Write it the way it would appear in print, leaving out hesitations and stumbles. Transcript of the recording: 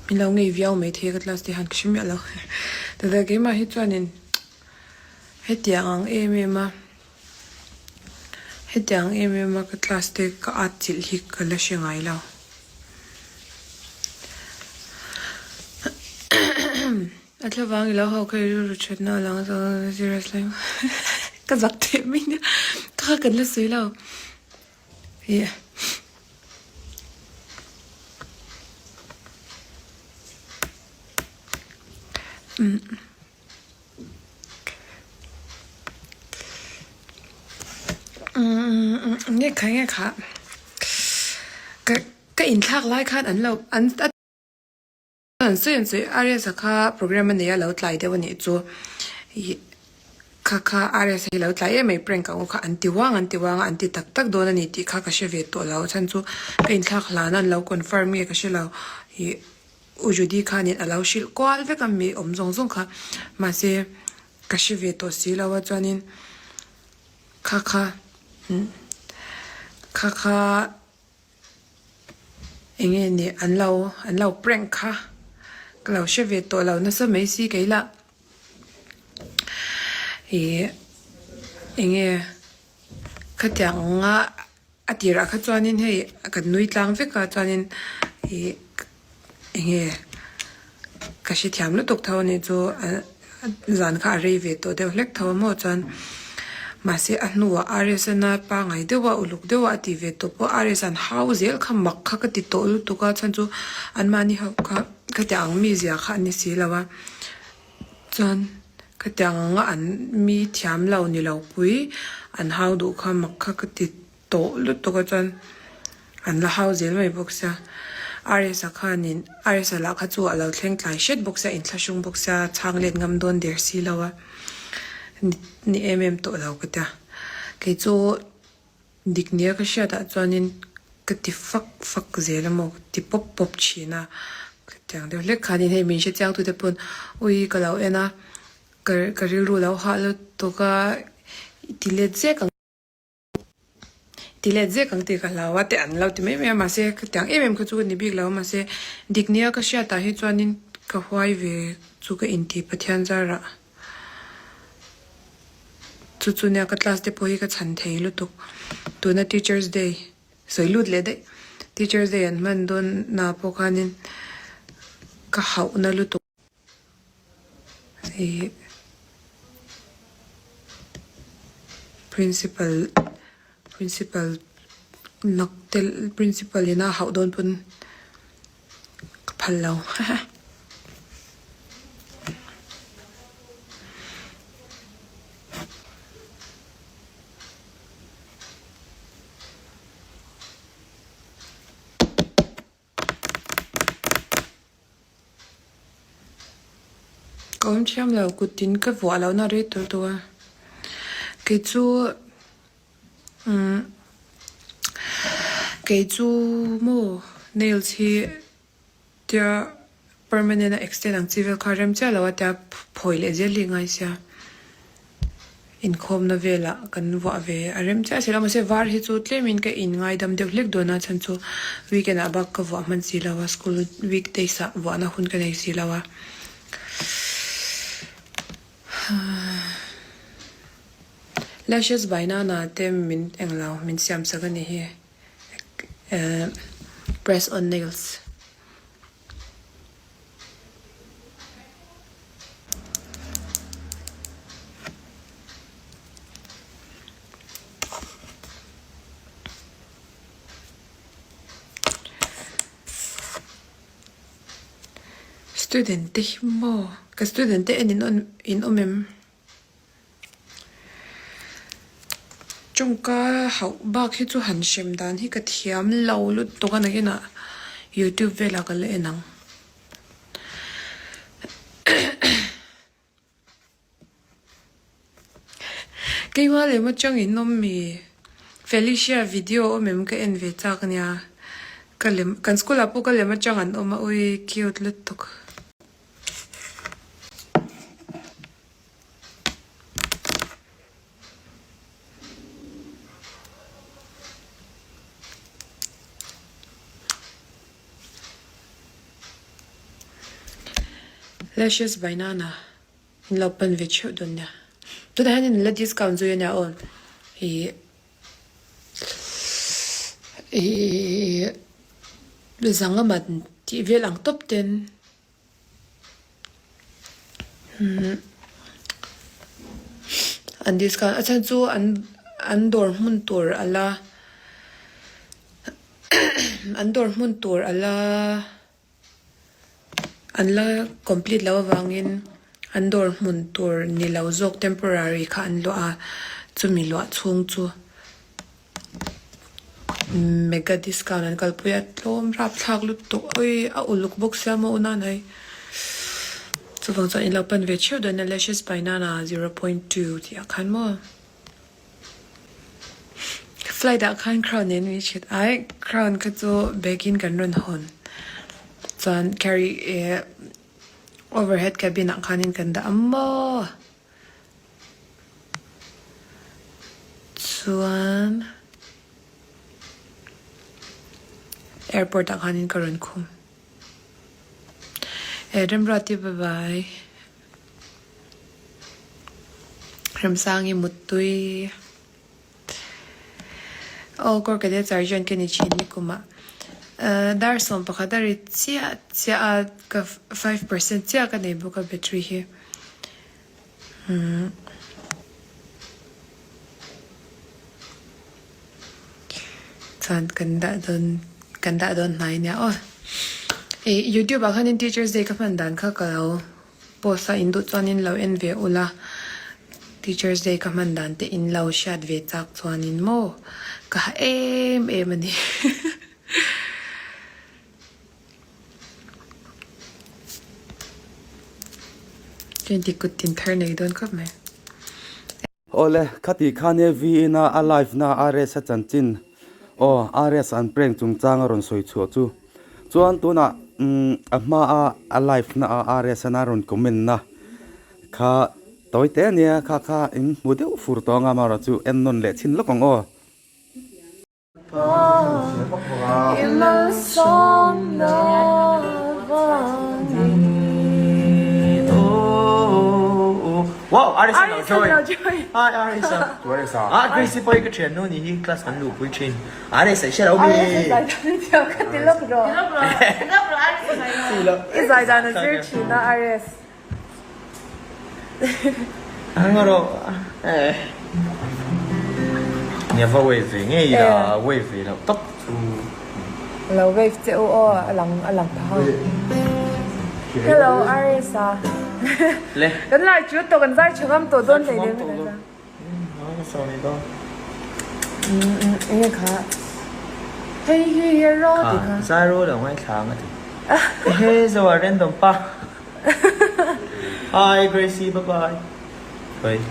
Min lo ngei viau maithei a ka class te han ka hre miah lo. Tata keimah hi chuanin hetiang ang em em a hetiang em em a ka class te ka at chilh hi ka la hre ngai lo. A thlavang i lo hau kha i rilru thatna a lang serious lai ka zak teh mai nia ka kha kan la sawi lo. Ih. Umm. Umm nge kha nge kha ka ka inthlak lai khan an lo an a An sawi an sawi RS-a kha program a nei a lo tlai deuh a nih chu ih kha kha RS-a hi lo tlai em mai prank ang u kha an ti uang an ti uang a an ti tak tak dawn a ni tih kha ka hre ve tawh lo chhan chu ka inthlak hlan a an lo confirm nge ka hre lo ih U Judy khanin a lo hrilh kual vek a mi awm zawng zawng kha mahse ka hre ve tawh si lo a chuanin kha kha kha kha. Eng nge ni an lo an lo prank kha ka lo hre ve tawh lo nasa mai si kei lah ih eng nge khatiang anga a tirah kha chuanin hei kan nui tlang vek a chuanin ih eng nge ka hrethiam lutuk tho a nih chu zan kha a rei ve tawh deuh hlek tho a maw chuan mahse a hnuah RSN-a pangngai deuha uluk deuha a tih ve tawh pawh RSN hau zel kha mak kha ka ti tawh lutuk a chhan chu anmahni ho kha khatiang ang mi zia kha an ni si lo a chuan khatiang anga an mi thiam lo ni lo pui an hau duh kha mak kha ka ti tawh lutuk a chuan an la hau zel mai bawk sia RS-a khanin RS-a lah kha chu a lo thleng tlai hret bawk sia inthlahrung bawk sia chhang let ngam dawn der si lo a ni em em tawh lo ka tia kei chu dik nia ka hriat ah chuanin ka ti fak fak zel emaw ka ti pawp pawp thin a khatiang deuh hlek khanin hei min hrechiang tute pawn ui ka lo en a ka ka rilru lo hah lutuk a i ti let zek ang. Ti let zek ang tih ka hlau a te an lo ti mai mai a mahse khatiang em em kha chu ka ni bik lo a mahse dik nia ka hriat ah hi chuanin ka huai ve chu ka inti Pathian zarah chu chu nia ka class te pawh hi ka chhan thei lutuk tuna teachers day sawi lut leh daih teachers day an hman dawn na pawh khanin ka hauhna lutuk. Ih principal principal nak te principal in a hauh dawn pawn ka phal lo Ka awm thiam lo kut tin ka vuah lohna a rei tur tawh a kei chu umm kei chu maw nails hi tia permanent a extend ang chi vel kha rem chiah lo a tia phawi leh zel hi a ngai sia. Inkhawmna velah kan vuah ve a rem chiah si lo mahse var hi chu tlemin ka in ngaidam deuh hlek dawn a chhan chu weekend ah bak ka vuah hman si lo a school weekdays ah vuahna hun ka nei si lo a lashes by nana te min englo min siam sak a ni hi eh press on nails. Student te hi maw ka student te en in awm em? Tawngka hauh bak hi chu han hrem dan hi ka thiam lo lutuk a nakinah youtube velah ka la en ang. Keimah leh atang in awm mi Felicia video awm em ka en ve chak ania ka lem kan school ah pawh ka lem atang an awm a ui cute lutuk. Lashes by Nana in lo pan ve theuh dawn nia. Tunah hian in la discount zui ania aw. Ih ih zanga man tih vel ang tawp ten an discount a chhan chu an an dawr hmun tur a la an dawr hmun tur a la. An la complete loh avangin an dawr hmun tur ni lo zawk temporary kha an luah a, chumi luah chhung chu mega discount an kalpui a, tlawm rapthlak lutuk awi a uluk bawk sia maw unan hai. Chuvang chuan in lo pan ve theuh dawn a lashes by nana 0.2 tih ah khan maw. Flight ah khan crown nen min hrilh ai crown kha chu bag in kan rawn hawn chuan carry eh overhead cabin ah khanin kan dah a maw chuan airport ah khanin ka rawn khum eh Remruati bye bye. Remsangi Muttui Aw kawr cadet sergeant ka ni thin ni kumah dar 11 a ri chiah chiah a ka 5% chiah ka nei bawk a battery hi umm chuan kan dah dawn kan dah dawn hnai nia aw ih youtube ah khanin teachers day ka hman dan kha ka lo. Post a in duh chuanin lo en ve ula, Teachers Day ka hman dan te in lo hriat ve chak chuanin maw ka ha em em a ni. Twenty kut tin thar nei dawn khawp mai. Awle, khati khan e V-in a a live na RS a chanchin aw RS an prank chungchang a rawn sawi chhuah chu. Chuan tunah umm a hma a a live na a RS an a rawn comment na kha tawi te ania kha kha in hmu deuh fur tawh anga amaherawh chu en nawn leh chhin lawk ang aw. Wow, Aris an lo join. Hi Aris. Tu Aris a? Ah, Gracie pawh hi ka thian nu ni hi class kan luh pui thin. Aris a i hre lo mi. Aris a zai dan a thiam ka ti lawk rawh. I zai dan a zir thin a Aris. Nia va wave ve ngei ila wave ve loh tawp chu. Lo wave che u aw a lang a lang phah ang. Hello Arisa. Le. Kan lai chu tawh kan zai tha ngam tawh dawn hlei nem ila. Enge kha hei hi hero tih kha. Zai ro lo ngaithla ang a ti. Ehe zo a random pa. Hi Gracie bye bye. Bye.